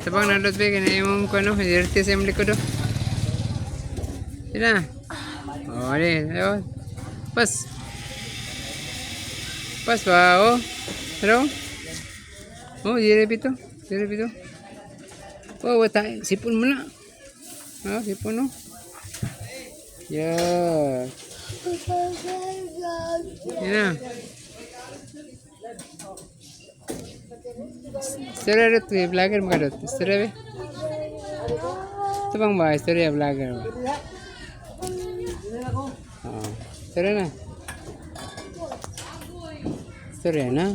Tabang na dot be kay imong kuno, dirty sa imong likod oh. Sina. Oh, ani, oh. Pas. Pas ba oh. Hello? Oh, dire pito. Dire pito. Oh, wata, sipon mo na. Oh, sipon no. Yeah. Yan na. Istorya dot, eh, vlogger mo ka dot. Istorya be. Ito bang ba? Istorya vlogger ba? Oo. Istorya na. Istorya na.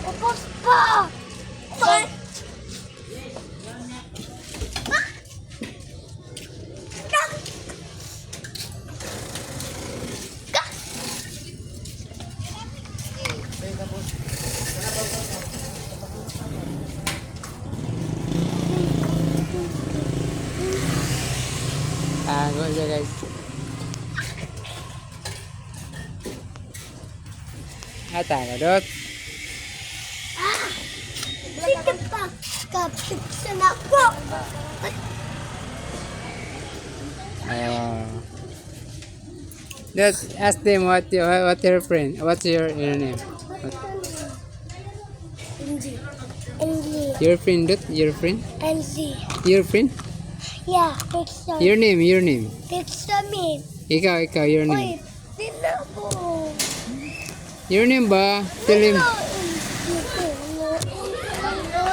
Ubos pa! Pa! Tago siya, guys. Ah, tago dot. Sige pa! Kapit sa nako! Oh. Dot, ask them what your name. What, Angie. Angie. Your friend dot, your friend? Angie. Your friend? Yeah, picture. Your name, your name. Picture me. Ikaw, ikaw, your name. Wait, di na po. Your name ba? Tell him.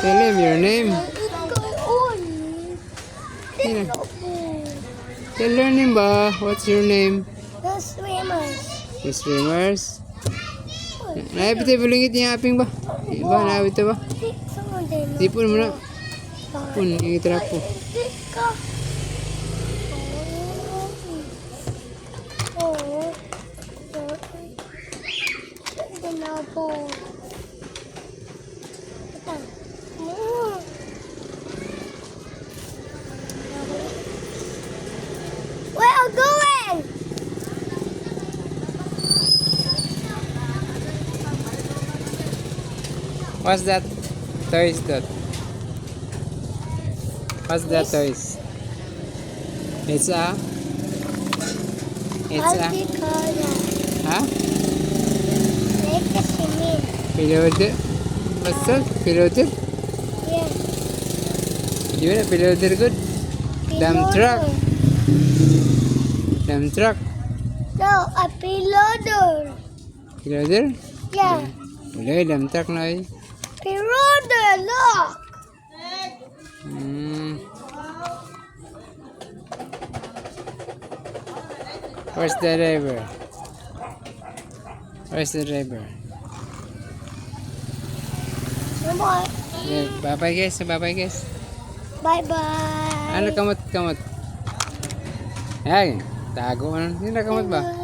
Tell him your name. Di na po. Tell your name ba? What's your name? The swimmers. The streamers. Naipit tayo bulingit niya aping ba? Iba, naipit ba? Sipon mo na. Pun, yung trapo. Ka. Oh. Di na po. Where are you going? What's that toys dot? What's that toys? It's a ha? Like a swimming. Piloder. What's that? Piloder? Yeah. You want a piloder good? Dump truck. Dump truck. No, a piloter. Piloder? Yeah. Wala, dump truck na eh. Piloter, look. Where's the driver? Where's the driver? Bye. Yeah, bye-bye guys, bye-bye guys. Bye-bye. Ano kamot kamot? Ay, tago ano? Hindi na kamot ba?